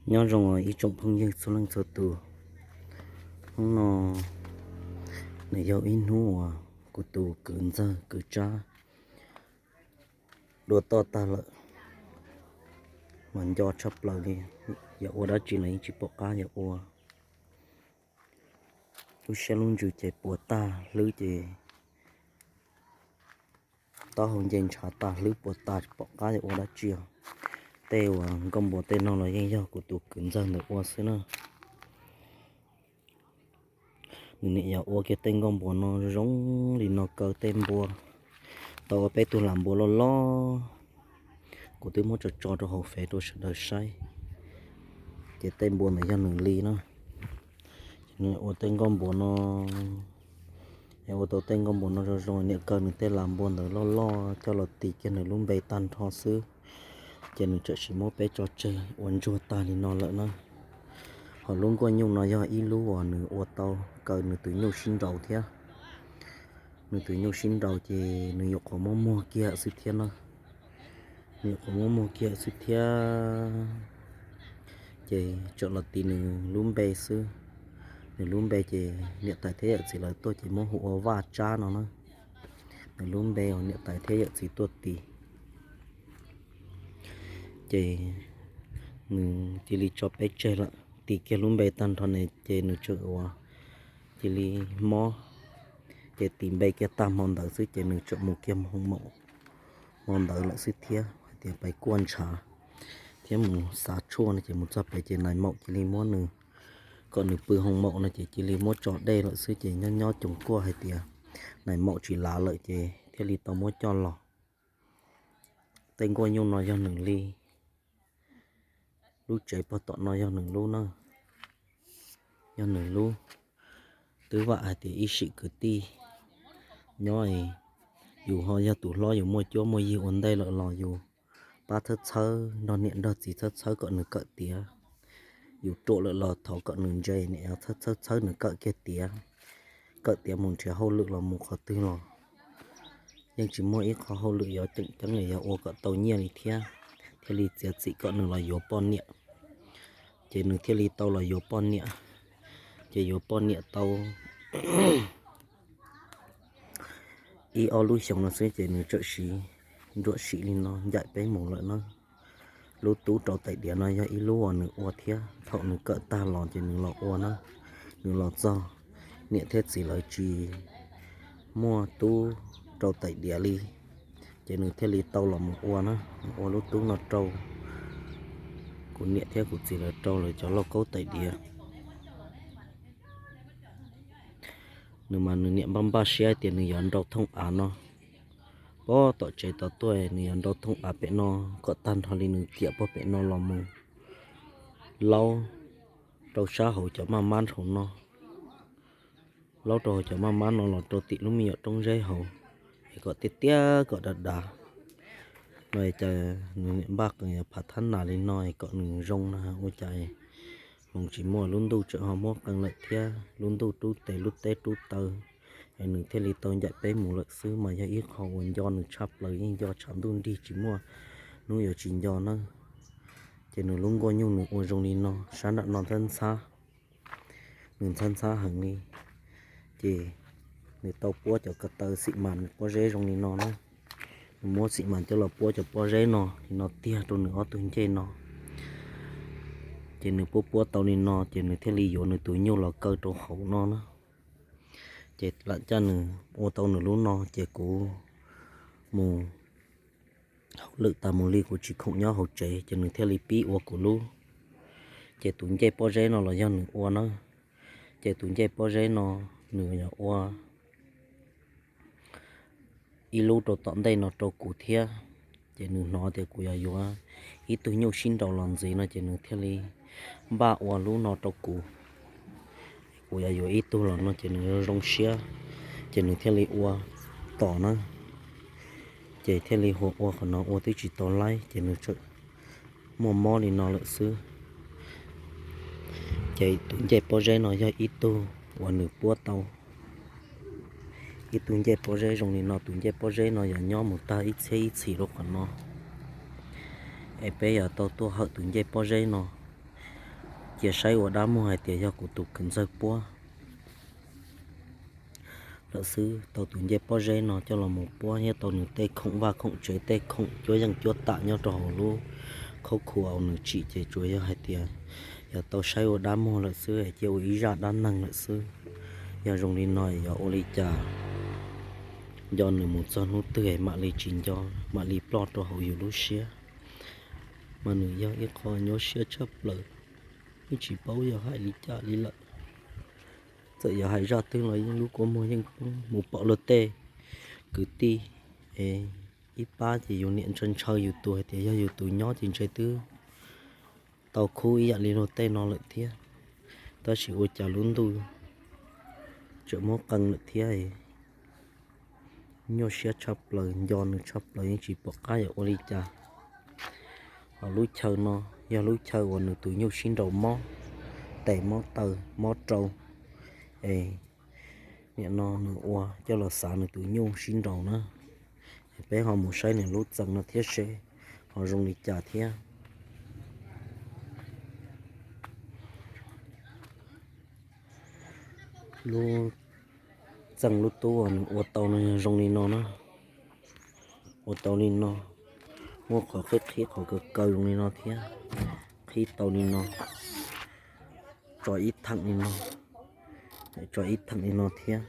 Nyob zoo ib tsoom phooj ywg txhua leej txhua tus, hnub no nws yog ib hnub uas kuv tus kwv ntxawg kwv Tsab dua toj tag lawm, mas nco tshaj plaws li. Yog ua dab tsi los yeej tsis pom qab yog ua. Lub siab lub ntsws ces puas tag, hlwb ces taub hau nce ntshav tag, hlwb puas tag, tsis pom qab yog ua dab tsi os. Tej uas nkauj npua tej no los yeej yog kuv tus kwv ntxawg ntawd ua xwb na. Nws niam yog ua kiag tej nkauj npua no zoo li no, kaw tej npua tau ua peb tug las npua loj loj. Kuv twb muab tso tso rau hauv fej rau sawv daws saib, ces tej npua ntawd yog nws li na. Nws ua tej nkauj npua no, ua tau tej nkauj npua no zoo zoo, niam kaw nws tej las npua ntawd loj loj coj los tis kiag nws lub npe tag nrho xwb, ces nws txawm sim muab peb tso tseg ua ntsuag tag li no lawm na. Ho lub nkuaj nyuj no yog ib lub uas nws ua tau kaw nws tus nyuj sib nraus thiab. Nws tus nyuj sib nraus ces nws yuav qhuav muab muag kiag xwb thiab na. Nws yuav qhuav muab muag kiag xwb thiab, ces txawm los tis nws lub npe xwb. Nws lub npe ces niam tais thiab yawm txiv lawv tuaj ces muab hu ua Vaj Tsab no na. Nws lub npe uas niam tais thiab yawm txiv tuaj tis, ces nws cia li tso peb tseg lawm. Tis kiag lub npe tag nrho ne ces nws txawm ua cia li mob, ces tis npe kiag tag hmo ntawd xwb ces nws txawm mus kiag mus hoo maum hmo ntawd lawm xwb thiab, hais tias pais kuaj ntshav thiab mus xav tshuaj no ces mus txog pem ces nais maum cia li muab nws, kom nws pw hoo maum no ces cia li muab tso dej lawm xwb ces nyob nyob coos kuaj hais tias nais maum tsis lav lawm ces thiaj li tau muab coj los. Tej nkuaj nyuj no yog nws li. Lub tsev pog tom no yog nws lub na, yog nws lub. Twb vam hais tias ib sim kwv tij nyob, yus ho yog tus hlob yus muaj cuab muaj yig ua ntej lawm los yus pab txhawb txhawb nrog niam nrog txiv txhawb txhawb kom nws kawm tiav. Yus ruam lawm los thov kom nws ntse, niam txhawb txhawb txhawb nws kawm kiag tiav. Kawm tiav mus nrhiav hauj lwm los mus qhov twg los yeej tsis muaj ib qho hauj lwm yuav tseem ceeb yog ua kom tau nyiaj li thiab, thiaj li txiav txim kom nws los yuav poj niam. Ces nws thiaj li tau los yuav poj niam. Ces yuav poj niam tau ib ob lub xyoo no xwb ces nws txawm sim nruam sim li no ncaim peb mus lawm na. Lub tub rau tais diav no yog ib lub uas nws ua thiab, thaum nws kawm tag los ces nws los ua na. Nws los txog, niam thiab txiv lawv tsis muaj tub rau tais diav li, ces nws thiaj li tau los mus ua na. Nws ua lub tub no rau kuv niam thiab kuv txiv lawv rau lawv cov lauj kaub tais diav. Nws mas nws niam npaj npaj siab tias nws yuav nrau thooj av no, pog tom tsev tod tuaj, nws yuav nrau thooj av pem no kom tag nrho li nws ciam pog pem no los mus laub rau sab hauv cov maj mab hauv no, laub rau hauv cov maj mab no los rau tim lub me nyuam roob zeb hauv, es kom tiaj tiaj kom dav dav no. Cas nws niam npaj qee phav thab nas li no es kom nws zoo na, ua cas hmoov tsis muaj, lub ntuj tseem ho muab qee lawm thiab, lub ntuj rub tes lub teb rub taw, es nws thiaj li tau ncaim peb mus lawm xwb. Mas yog ib qho uas nco nws tshaj plaws, yeej nco tshav ntuj nrig tsis muaj hnub yuav tsis nco na. Ces nws lub nkuaj nyuj nws ua zoo li no, sab nram no ntxhab ntxhab, nws ntxhab ntxhab heev li. Ces nws tau puab cov ko taw xim mas pob zeb zoo li no na. Nws muab xim mas coj los puab cov pob zeb no li no tiag rau nws ob tug ncej no. Ces nws puab puab tau li no ces nws thiaj li yuav nws tus nyuj los kaw rau hauv no na. Ces lam caj nws ua tau nws lub no ces kuv mus hauj lwm tas mus li, kuv tsis khoom nyob hauv tsev ces nws thiaj li pib ua kuv lub. Ces tus ncej pob zeb no los yog nws ua na. Ces tus ncej pob zeb no nws yog ua ib lub rau tom ntej no rau kuv thiab. Ces nws hnov tias kuv yog yuav ib tug nyuj sib nraus los ntxiv no ces nws thiaj li npaj ua lub no rau kuv. Kuv yog yuav ib tug los no ces nws zoo zoo siab, ces nws thiaj li ua tom na. Ces thiaj li hu ua qhov no ua twb tsis tau laib ces nws txawm muaj mob li no lawm xwb. Ces tus ncej pob zeb no yog ib tug uas nws puab tau. Ib tug ncej pob zeb zoo li no, tus ncej pob zeb no yog nyob mus tag ib txhiab ib txhis rau qhov no. Es peb yog tau tuaj hawm tus ncej pob zeb no, Cia saib ua dab muag hais tias yog kuv tus kwv ntxawg puab lawm xwb. Tau tus ncej pob zeb no coj los mus puab thiab tau nws tej khoom vaj khoom tsev, tej khoom cuab yeej cuab tam nyob rau hauv lub khaub khua uas nws tsim ces tsuas yog hais tias yog tau saib ua dab muag lawm xwb, cia ua ib zaj dab neeg lawm xwb. Yog zoo li no yuav ua li cas? Nco nws mus txog hnub twg mam li tsis nco, mam li ploj rau hauv yus lub siab? Mas nws yog ib qho nyuaj siab tshaj plaws, yeej tsis paub yog hais li cas li lawm. Txawm yog hais zaj twg los yeej lub kua muag yeej poob mus pom luag tej kwv tij es ib pab ces yus niam ntshaw ntshaw yus tus hais tias yog yus tus nyob ces ntshe twb tau khub ib yam li luag tej no lawm thiab. Tab sis ua cas lub ntuj tseem muab qee lawm thiab. Nyuaj siab tshaj plaws, nco nws tshaj plaws yeej tsis pom qab yuav ua li cas. Ho lub chaw no yog lub chaw uas nws tus nyuj sib nraus mob, tes mob taw, mob rau, es nim no nws ua coj los xav nws tus nyuj sib nraus na. Peb ho mus saib nws lub txee no thiab seb ho zoo li cas thiab. Lub txee lub tub uas nws ua tau no yog zoo li no na. Ua tau li no, muaj qhov qhib qhib qhov kaw kaw zoo li no thiab. Qhib tau li no, tso ib theem li no, tso ib theem li no thiab.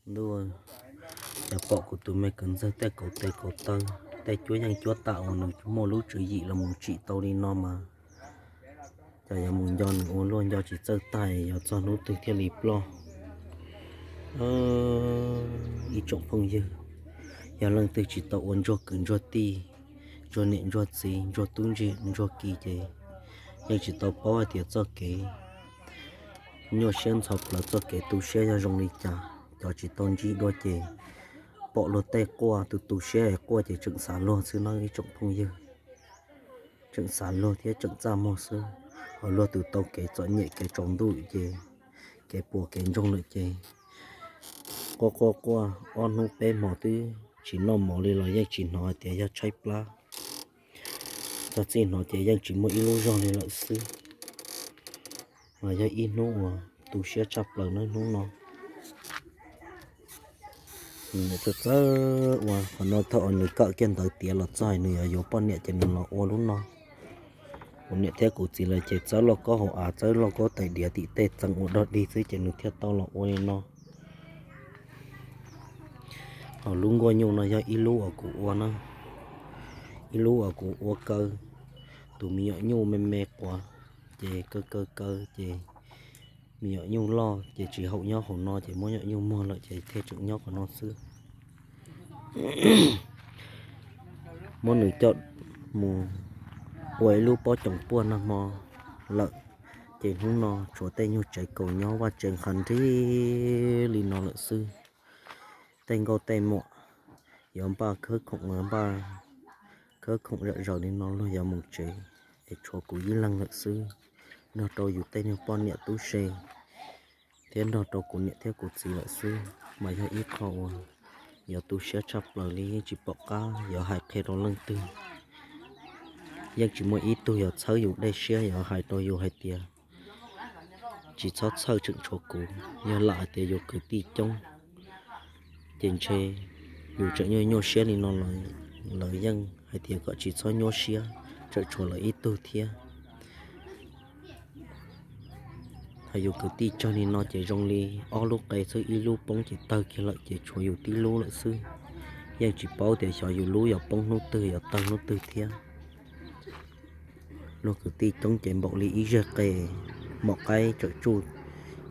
Ntuj, yog pom kuv tus me kwv ntxawg tej kaus tes kaus taw, tej cuab yeej cuab tam uas nws muaj lub tswv yim los mus tsim tau li no mas, cas yuav mus nco nws ua luaj, nco tsis txawj tag, yog txog hnub twg thiaj li ploj. Ib tsoom phooj ywg, yog leej twg tsis tau ua ntsuag kwv ntsuag tij, ntsuag niam ntsuag txiv, ntsuag tub ntsuag ki ces yeej tsis tau paub hais tias txoj kev nyuaj siab ntxhov plawv, txoj kev tu siab yog zoo li cas. Cov tsis tau ntsib dua ces pom luag tej quaj tu tu siab es quaj ces tseem xav luag xwb na ib tsoom phooj ywg. Tseem xav luag thiab tseem txaj muag xwb, ho luag tus tau kev txom nyem kev tsaus ntuj ces kev puas kev ntsoog lawm ces quaj quaj quaj ob hnub peb hmo twb tsis noj mov li los yeej tsis hnov hais tias yog tshaib plab. Txog txij hnov ces yeej tsis muaj ib lub zog li lawm xwb. Mas yog ib hnub uas tu siab tshaj plaws nawb hnub no. Nws txawj txawj ua qhov no, thaum uas nws kawm kiag ntawv tiav los txog nws yuav yuav poj niam ces nws los ua lub no. Kuv niam thiab kuv txiv lawv ces txawb lauj kaub hauv av, txawb lauj kaub tais diav tim tej txee ua dog dig xwb ces nws thiaj tau los ua li no. Ho lub nkuaj nyuj no yog ib lub uas kuv ua na, ib lub uas kuv ua kaw tus me nyuam nyuj me me quav, ces kaw kaw kaw ces me nyuam nyuj loj ces tsis haum nyob hauv no ces muab nyuam nyuj muag lawm ces thiaj tseem nyob qhov no xwb. Muab nws coj mus ua ib lub pob coom puaj nag hmo lawm, ces hnub no tshuav tej nyuag tsev kaus nyob vaj tsev qha nrig li no lawm xwb. Tej nkauj tej muam yuav npaj khawb khoom, npaj khawb khoom zom zaws li no luag yuav mus tsev, es tshuav kuv ib leeg lawm xwb, nrog rau yus tej nyuag poj niam tub se thiab nrog rau kuv niam thiab kuv txiv lawm xwb. Mas yog ib qho uas yuav tu siab tshaj plaws li, yeej tsis pom qab yuav hais qhia rau leej twg. Yeej tsis muaj ib tug yuav txhawb yus dej siab yuav hais rau yus hais tias tsis txhob txhawj, tseem tshuav kuv. Yog lam hais tias yus kwv tij coob ces ntshe yus tseem nyuaj nyuaj siab li no los lawv yeej hais tias kom tsis txhob nyuaj siab, tseem tshuav lawv ib tug thiab. Hos yus kwv tij tsawg li no ces zoo li ob lub qe xwb, ib lub poob ces tawg kiag lawm ces tshuav yus tib lub lawm xwb. Yeej tsis paub tias xyov yus lub yuav poob hnub twg yuav tawg hnub twg thiab. Luag kwv tij coob ces npaum li ib zag qe mom qaib tsawm tsuj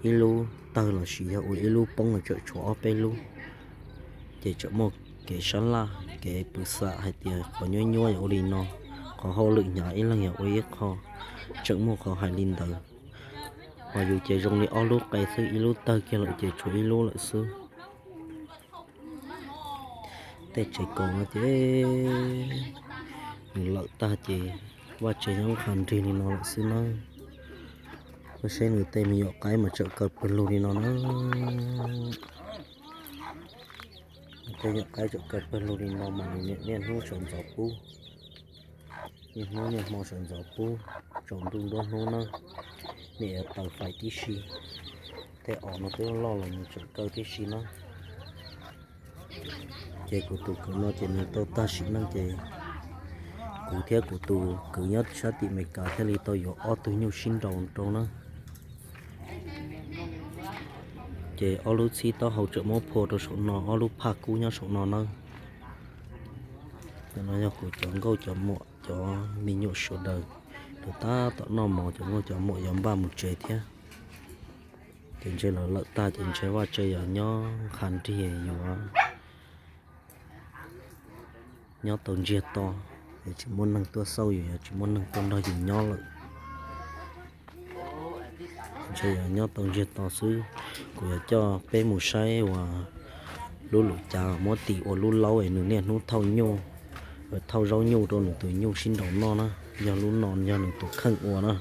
ib lub tawg lossis yog ua ib lub poob los tsawm tshuav ob peb lub. Ces tseem muaj kev sab laj kev pw xam hais tias qhov nyuab nyuab yog ua li no, qhov hauj lwm hnyav ib leeg yog ua ib qho, tseem muaj qhov hais li ntawd. Hos yus ces zoo li ob lub qe xwb, ib lub tawg kiag lawm ces tshuav ib lub lawm xwb. Tej tsev kaus no ces nws lawm tag ces vaj tsev nyob qha nrig li no lawm xwb nawb. Koj saib nws tej me nyuam qaib mas tseem kaw pawg lug li no na. Tej nyuam qaib tseem kaw pawg lug li no mas nws niaj hnub sawv ntxov pub, niaj hnub niaj hmo sawv ntxov pub, tsaus ntuj nruab hnub na, niaj yuav taws fais tib si. Tej os no twb loj los nws tseem kaw tib si na. Ces kuv tus kwv no ces nws tau tag sim neej ces kuv thiab kuv tus kwv nyob sab tim Amelikas thiaj li tau yuav ob tug nyuj sib nraus rau na. Ces ob lub txhib taub hau tseem muab phua rau saum no, ob lub phaj kub nyob saum no nawb. Cov no yog kuv cov nkauj cov muam cov me nyuam sawv daws, tus tab tom noj mov, cov nkauj cov muam yuav npaj mus tsev thiab. Ces ntshe lawv lawm tag ces ntshe vaj tse yog nyob qha nrig yuav nyob tau ntsiag to, es tsis muaj neeg tuaj xauj yus, yog tsis muaj neeg tuaj nrog yus nyob lawm. Ntshe yog nyob tau ntsiag to xwb. Kuv yuav coj peb mus saib uas lub lus cav muab tis ua lub laub es nws niaj hnub thauj nyuj, thauj zaub nyuj rau nws tus nyuj sib nraus noj na. Yog lub no yog nws tus kheej ua na.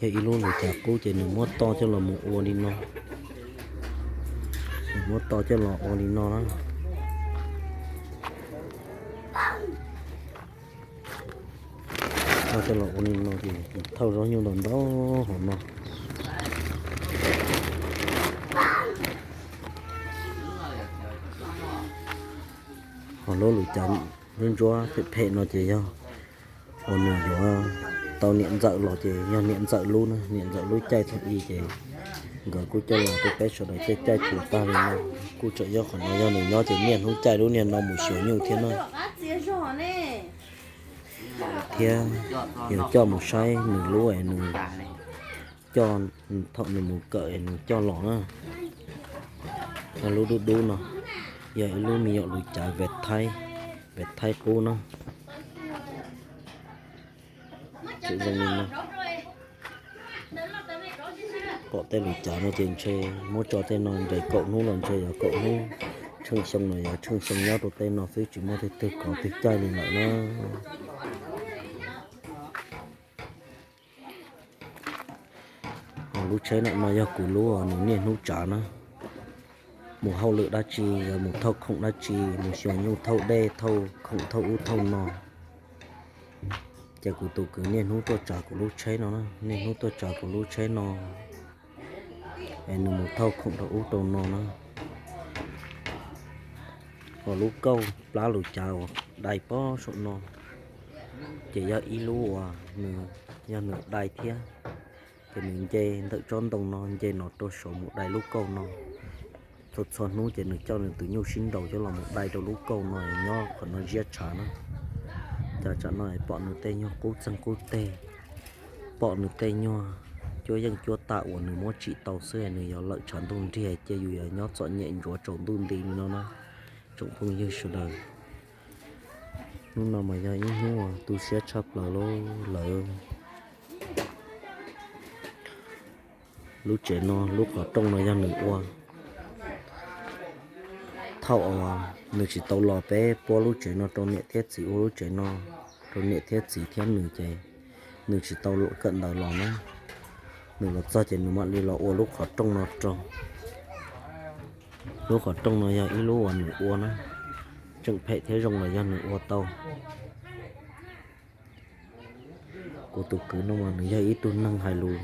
Yog ib lub lus cav qub ces nws muab toj coj los mus ua li no. Nws muab toj coj los ua li no na. Toj coj los ua li no ces thauj zaub nyuj ntau ntau hauv no. Ho lub lus cav ntsuab ntsuab phem phem no ces yog uas nws yuav tau niam ntxawm los ces yog niam ntxawm lub na, niam ntxawm lub caij thaum ub ces nkawd kuj coj los rau peb sawv daws caij caij tus tag li no. Kuj tseem yog qhov no yog nws nyob ces niaj hnub caij lub niag no mus xyuas nyuj thiab na. Thiab yuav coj mus saib nws lub es nws coj, thaum nws mus kawm es nws coj los na. Lub dub dub no yog ib lub me nyuam lus cav vem thaib, vem thaib qub na. Tseem zoo li no. Pom tej lus cav no ces ntshe muab tso tej no nres kaum hnub los ntshe yog kaum hnub, tsheej xyoo los yog tsheej xyoo nyob rau tej no xwb, tsis muaj tej twg kov twg caij li lawm na. Ho lub tsheb no no yog kuv lub, nws niaj hnub tsav na. Mus hauj lwm dab tsi, yog mus thauj khoom dab tsi, mus xyuas nyuj thauj dej thauj khoom thauj ub thauj no, ces kuv tus kwv niaj hnub tuaj tsav kuv lub tsheb no na, niaj hnub tuaj tsav kuv lub tsheb no. Es nws mus thauj khoom rau ub rau no na. Ho lub kauj plab lus cav uas dai pob saum no, ces yog ib lub uas nws, yog nws dai thiab, ces nws nce ntawm tsob ntoo no nce no rau saud mus dai lub kauj no. Txhua txhua hnub ces nws coj nws tus nyuj sib nraus coj los mus dai rau lub kauj no nyob qhov no ziab tshav na. Cas tsam no pom nws tej nyuag qub txeeg qub teg, pom nws tej nyuag cuab yeej cuab tam uas nws muab tsim tau xwb, nws yuav lawm tshav ntuj nrig ces yus yuav nyob txom nyem ntsuav tsaus ntuj nti li no na. Tsoom phooj ywg sawv daws, hnub no mas yog ib hnub uas tu siab tshaj plaws lawm. Lub tsev no lub qhov rooj no yog nws ua. Thaum uas nws tsis tau los peb puab lub tsev no rau niam thiab txiv, ua lub tsev no rau niam thiab txiv thiab nws ces nws tsis tau kawm ntawv los na. Nws los txog ces nws mam li los ua lub qhov rooj no rau. Lub qhov rooj no yog ib lub uas nws ua na, tseem phem thiab zoo los yog nws ua tau. Kuv tus kwv no mas nws yog ib tug neeg hais lus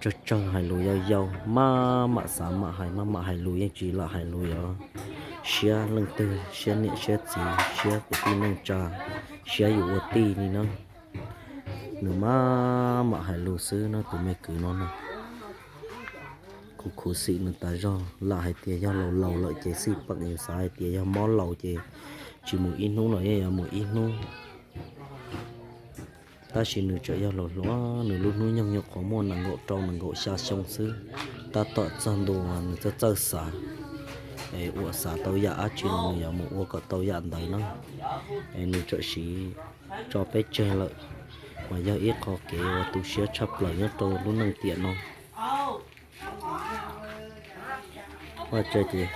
tsawg tsawg, hais lus yau yau, maj mam xav mam hais, maj mam hais lus, yeej tsis lam hais lus yuav siab leej twg, siab niam siab txiv, siab kwv tij neej tsa, siab yus ua tij li na. Nws maj mam hais lus xwb na, tus me kwv no na. Kuv khuv xim nws tas zog, lam hais tias yog laus laus lawm ces xij peem, yus xav hais tias yog mob laus ces tsis mus ib hnub los yeej yuav mus ib hnub. Tab sis nws tseem yog laus hluas, nws lub hnub nyoog nyuam qhuav muaj nees nkaum rau nees nkaum xya xyoo xwb. Tab tom txog ntua nws txawj txawj xav, es uas xav tau yam dab tsi los nws yuav mus ua kom tau yam ntawd na. Es nws txawm siv tso peb tseg lawm, mas yog ib qho kev uas tu siab tshaj plaws nyob rau lub neej tiam no. Vaj tse ces,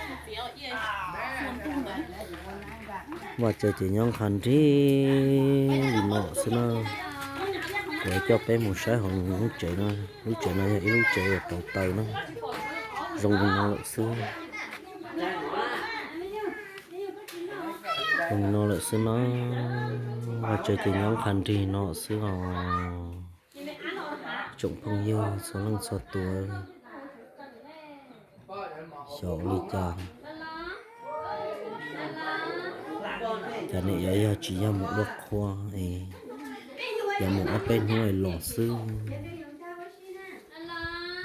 vaj tse ces nyob nqha nrig li no lawm xwb na. Kuv coj peb mus saib hauv lub tsev no, lub tsev no yog ib lub tsev uas tau taws na, zoo li no lawm xwb. Zoo no lawm xwb no, ua tsaug ces nyob qha nrig no xwb os. Tsoom phooj ywg txhua leej txhua tus, xyov ua li cas, cas niam yog, yog tsis yog mus ua qhua es yuav mus ob peb hnub es los xwb.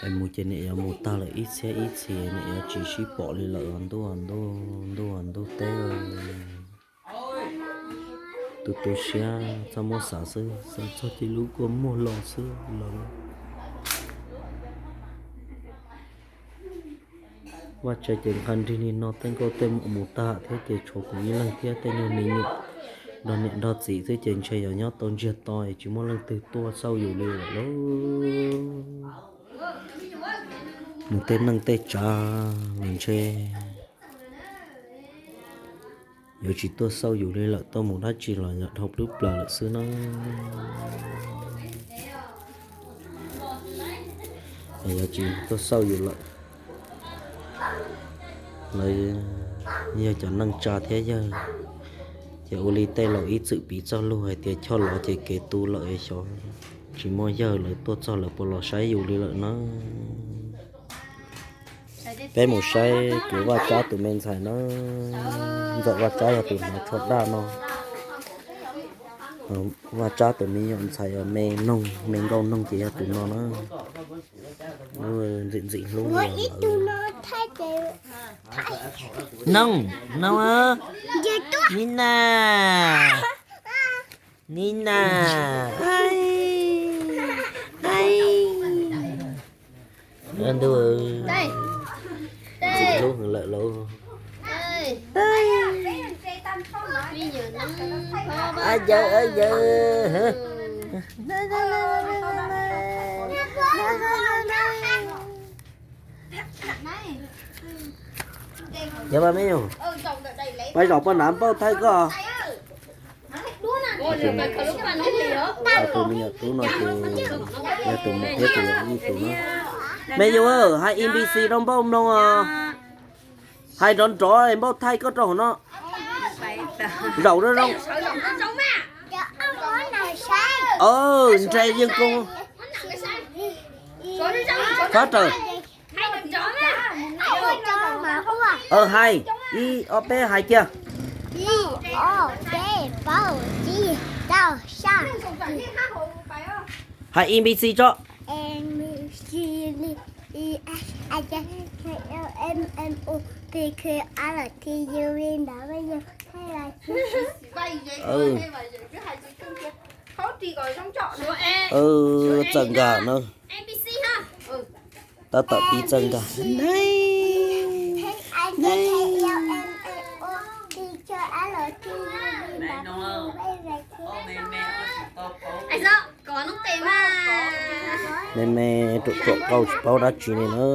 Es mus ces niam yuav mus tag lawm ib txhiab ib txhis, niam yuav tsis sib pom li lawm os ntuj, ntuj, ntuj teb. Tu tu siab txhob muab xav xwb, xav txog ces lub kua muag los xwb los. Vaj tsaug ces nqha nrig li no, tej nkauj tej muam mus tag thiab ces tshuav kuv ib leeg thiab tej nyuag me nyuam nrog niam nrog txiv xwb ces ntshe yuav nyob tau ntsiag to es tsis muaj leej twg tuaj xauj yus li lawm lauj. Nws tej neej tej tsav los ntshe yuav tsis tuaj xauj yus li lawm, tuaj mus dab tsi los yog dhau plub plaws lawm xwb na. Yuav tsis tuaj xauj yus lawm, lawv yog cov neej tsa thiab yawg, ces ua li tej laus ib txwm piv txoj lus hais tias choj lov ces kev tu lawm, xyov tsis muaj yawg lawv tuaj txog lawv puas los saib yus li lawm na. Peb mus saib kwv Vaj Tsab tus me ntxhais na. Ntxawm Vaj Tsab yog tus hnav tsho daj no. Vaj Tsab tus me nyuam ntxhais me noog, me nkauj noog ces yog tus no na. Ntxim ntxim hlub li. Noog, noog, Nina, Nina, ntuj, ntxim hlub heev lawm lauj. Yawg, yawg, yog pab me nyuam, pab zaum poj nav npauj thaij koj. Tus me nyuam tub no ces yog tus muam thiab tus yawm yij tus no. Me nyuam, hais A B C rau npauj mloog os. Hais nrov nrov npauj thaij koj rau hauv no. Zaum zoo zoo. Nres yeej koo. Thov raws. Hais, ib, ob, peb, hais kiag. Hais A B C tso. Txawj nkag na. Tab tom pib txawj nkag. Me me ruam ruam qau tsis paub dab tsi li na.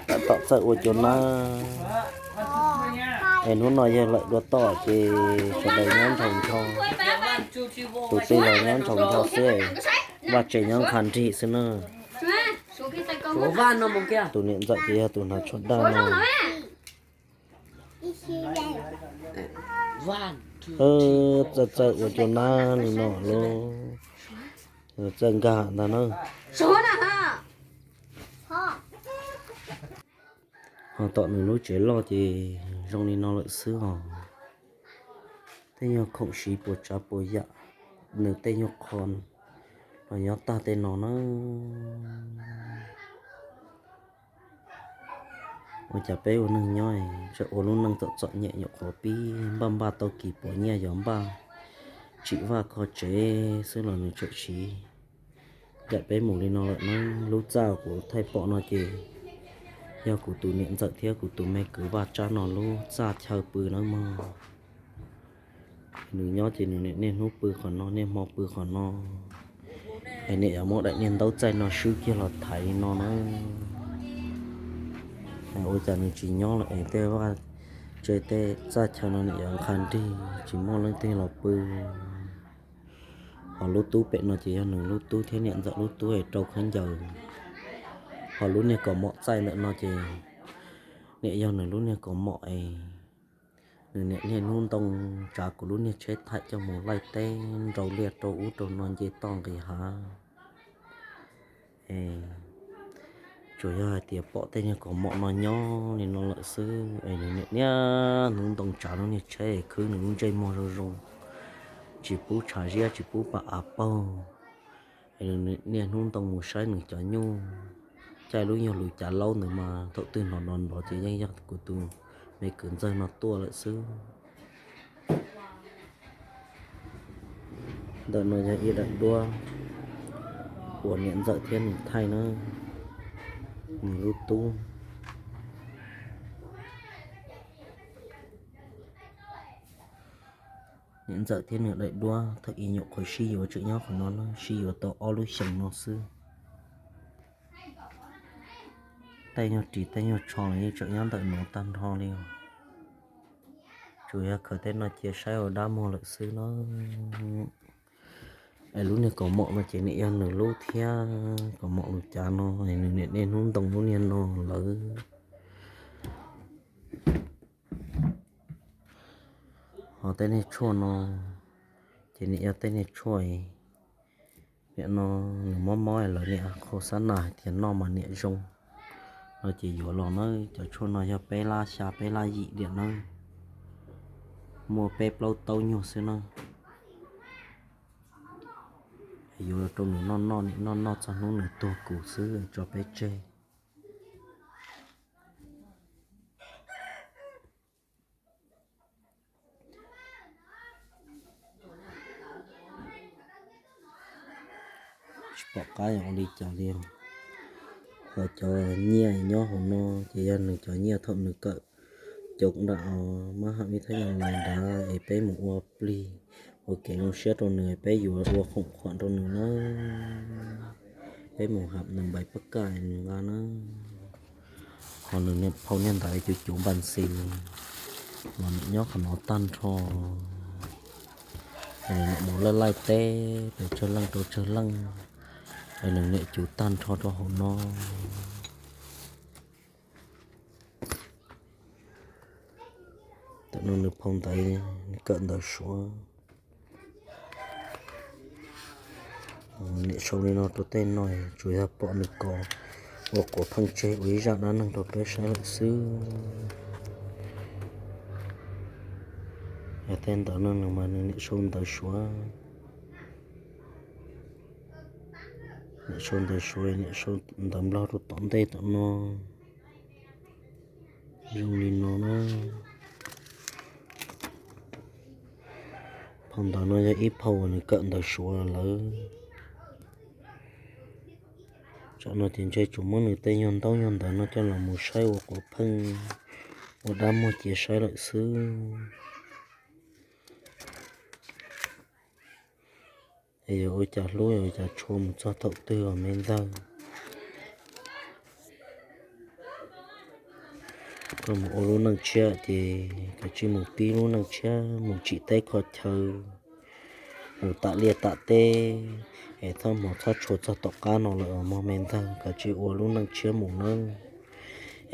Tab tom txawj ua cua nab. Es hnub no yog lawm dua toj ces sawv daws nyob nrhaus nrho. Tus twg los nyob nrhaus nrho xwb. Vaj tsev nyob nqha nrig xwb na. Tus niam ntxawm ces yog tus hnav tsho daj no. Txawj txawj ua cua nab li no lauj. Txawj nkag ntag na. Ho tom nws lub tsev loj ces zoo li no lawm xwb os. Tej nyuag khoom siv puas tsav puas yam, nws tej nyuag qho los nyob tag tej no na. Ua cas peb ua neeg nyob tseem ua lub neej txom txom nyem, nyuam qhuav pib npaj npaj tau kis puav nyiaj yog npaj tsim vaj kho tsev xwb los nws tseem siv ncaim peb mus li no lawm na. Lub txaj kuv thaij pom no ces yog kuv tus niam ntxawm thiab kuv tus me kwv Vaj Tsab no lub txaj chaw pw nawb mog. Nws nyob ces nws niaj hnub pw qhov no, niaj hmo pw qhov no. Es niam yuav muab daim niag ntaub txaij no swb kiag los thaiv li no na. Ua cas nws tsis nyob lawm es tej vaj tse tej txaj chaw no niam yuav nqha nrig tsis muaj leej twg los pw. Ho lub tub pem no ces yog nws lub tub thiab niam ntxawm lub tub es rau khaub ncaws. Ho lub niag kaus mom txaij ntawm no ces niam yog nws lub niag kaus mom es Nws niam niaj hnub ntoo tsav kuv lub niag tsheb thaij coj mus laij teb nrau liaj rau ub rau no nce toj nqis hav. Es tsuas yog hais tias pom tej niag kaus mom no nyob li no lawm xwb es nws niam niaj hnub ntoo tsav lub niag tsheb khwb nws lub ntsej muag zoo zoo, tsis pub tshav ziab tsis pub pam av paug. Es nws niaj hnub ntoo mus saib nws cov nyuj, caij lub nyuag lus cav laub ntawd mas thaum twg hnov nrov nrov ces yeej yog kuv tus me kwv ntxawg no tuaj lawm xwb. Ntawm no yog ib daim duab uas niam ntxawm thiab nws thaij na, nws lub tub. Niam ntxawm thiab nws daim duab thaum ub nyuam qhuav sib yuav tseem nyob qhov no na, sib yuav tau ob lub xyoos no xwb. Tej nyuag ris tej nyuag tsho los yeej tseem nyob ntawm no tag nrho li os. Tsuas yog khaws tej no cia saib ua dab muag lawm xwb na. Es lub niag kaus mom no ces niam yog nws lub thiab, kaus mom lus cav no nws niam niaj hnub ntoo lub niag no lawm. Ho tej niag tshuaj no ces niam yog tej niag tshuaj, niam no nws mob mob lawv niam qhau xab nas hais tias noj mas niam zoo no ces yuav los na. Cov tshuaj no yog peb lab xya peb lab yim diam na, muaj peb plaub taub nyuag xwb na. Yuav rau nws noj noj, niam noj noj txog hnub nws tuag kuv xwb tso peb tseg. Tsis pom qab yuav ua li cas li os. Ho cov nyiaj nyob hauv no ces yog nws cov nyiaj thaum nws kawm coob nram mab ham ib thaj yees lais nrad es peb mus ua plig, ua kev zoo siab rau nws, peb yuav ua khoom khuam rau nws na. Peb mus hab nws npaim pab kaj nws nqa na. Ho nws niag phau niag ntawd cuv cuv npas xis los nws nyob qhov no tag nrho. Nws mus laij laij teb pem tsawg leej rau tsawg leej, es nws niam cuv tag nrho rau hauv no. Tam no nws phau ntawv, nws kawm ntawv suav. Niam sau li no rau tej no tsuas yog pom nws kos ua quav pheej tseg ua ib zaj dab neeg rau peb saib lawm xwb. Yog tej ntawv no nws mas nws niam sau ntawv suav. Niam sau ntawv suav, niam sau ntawv nplog rau tom ntej tom no. Zoo li no na. Phau ntawv no yog ib phau uas nws kawm ntawv suav lawm. Tsam no ces ntshe tsuas muab nws tej nyuag ntaub nyuag ntawv no coj los mus saib ua quav pheej ua dab muag cia saib lawm xwb. Es yuav ua cas hlub yuav ua cas tshua mus txog thaum twg os me ntxawg. Koj mus ua lub neej tshiab ces kav tsij mus pib lub neej tshiab, mus tsim teb kho chaw, mus tam liaj tam teb, es txhob mus txhob tshua txog tom qab no lawm os mog me ntxawg, kav tsij ua lub neej tshiab mus nawb.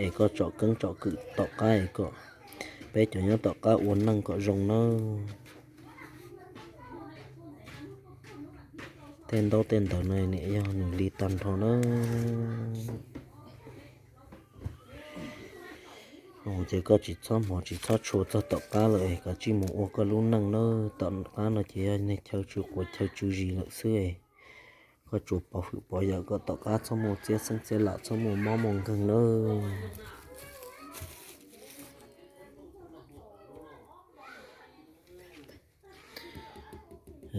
Es koj tsom keeb tsom kwm tom qab es kom peb cov nyob tom qab ua neej kom zoo nawb. Tej ntaub tej ntawv no niam yog nws li tag nrho na. Ces koj tsis txhob hmov tsis txhob tshua txog tom qab lawm, kav tsij mus ua koj lub neej nawb. Tom qab no ces yog niag chaw tsw quav chaw tsw zis lawm xwb. Koj tsuas pov hwm pov yawm kom tom qab txhob muaj txiab xeeb txiab lam txhob muaj mob muaj nkeeg nawb.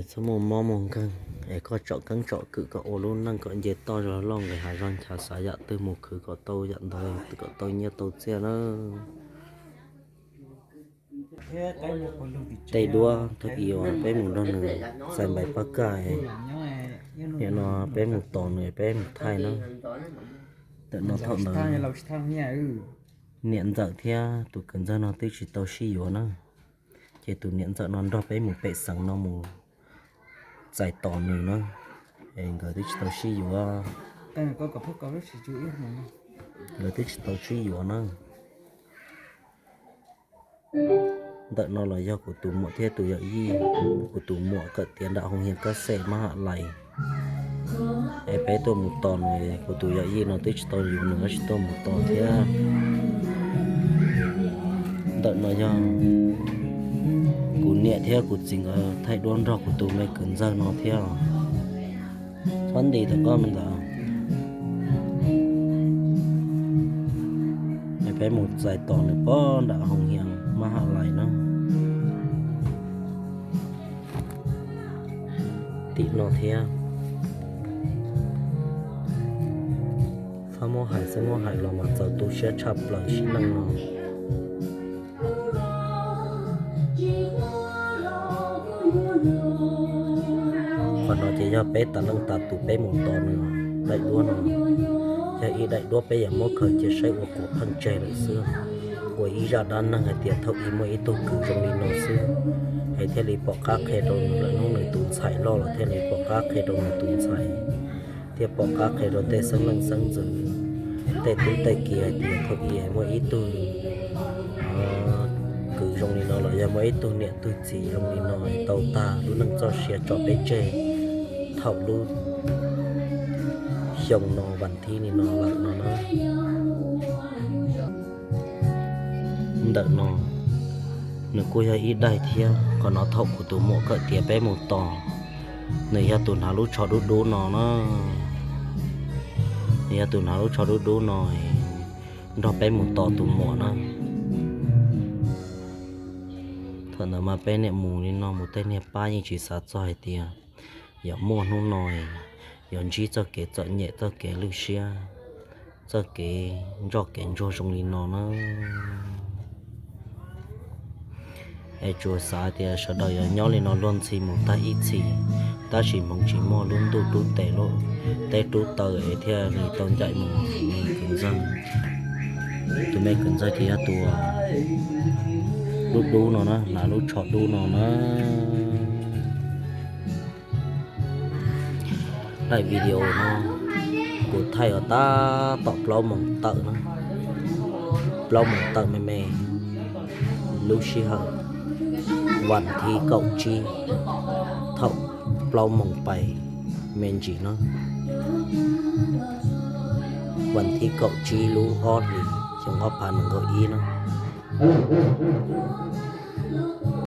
Txhob muaj mob muaj nkeeg, es koj tsom keeb tsom kwm kom ua lub neej kom nce toj zog loj nqis hav zog nchav, xav yam twg mus khwv kom tau yam ntawd kom tau nyiaj tau txiaj nawb. Tej duab thaum ub peb mus nrog nws txais npaim pab kaj, nim no peb mus tos nws peb mus thaij na. Ntawm no thaum ntawd niam ntxawm thiab tus kwv ntxawg no twb tsis tau sib yuav na, ces tus niam ntxawm no nrog peb mus pem xeev no mus txais tos nws na, es nkawd twb tsis tau sib yuav. Nkawd twb tsis tau sib yuav na. Ntawm no los yog kuv tus muam thiab tus yawm yij. Kuv tus muam kawm tiav nram hoo hias kab xej mab ham lais, es peb tuaj mus tos nws. Kuv tus yawm yij no twb tsis tau yus nws tsis tuaj mus tos thiab. Ntawm no yog kuv niam thiab kuv txiv nkawd thaij duab nrog kuv tus me kwv ntxawg no thiab. Txhob nti tom koj me ntawd. Peb mus txais tos nws pob nram hoo hias mab ham lais na. Tim no thiab, txhob muab hais xwb, muab hais los mas txaus tu siab tshaj plaws sim neej no. Qhov no ces yog peb tas leej tas tus peb mus tos nws. Daim duab no yog ib daim duab peb yuav muab khaws cia saib ua quav pheej tseg lawm xwb. Ua ib zaj dab neeg hais tias thaum ub muaj ib tug kwv zoo li no xwb, es thiaj li pom qab qhia rau nws lawm hnub nws tus ntxhais loj los thiaj li pom qab qhia rau nws tus ntxhais, thiab pom qab qhia rau tej xeeb leej xeeb ntxwv, tej tub tej kiv hais tias thaum ub muaj ib tug kwv zoo li no los yog muaj ib tug niam tug txiv zoo li no tau tag lub neej txoj sia tso peb tseg thaum lub xyoo no vas thib li no lawm no na. Ntawm no nws kuj yog ib daim thiab. Qhov no thaum kuv tus muam kawm tiav peb mus tos, nws yog tus hnav lub tsho dub dub no na. Nws yog tus hnav lub tsho dub dub no nrog peb mus tos tus muam na. Thaum ntawd mas peb niam mus li no mus tej niag pab yeej tsis xav txog hais tias yuav muaj hnub no, yuav ntsib txoj kev txom nyem, txoj kev lwj siab, txoj kev ntsoj kev ntsuag zoo li no na. Es tsuas xav tias sawv daws yuav nyob li no luag ntxhi mus tag ib txhis, tab sis hmoov tsis muaj, lub ntuj rub tes lub teb rub taw es thiaj li tau ncaim mus. Tus me kwv ntxawg ces yog tus dub dub no na, hnav lub tsho dub no na. Daim video no kuv thaij ua tab tom plaub moos tawm na, plaub moos tawm me me lub sij hawm vas thib kaum tsib thaum plaub moos pais me ntsis na, vas thib kaum tsib lub ob hlis xyoo ob phav nees nkaum ib na.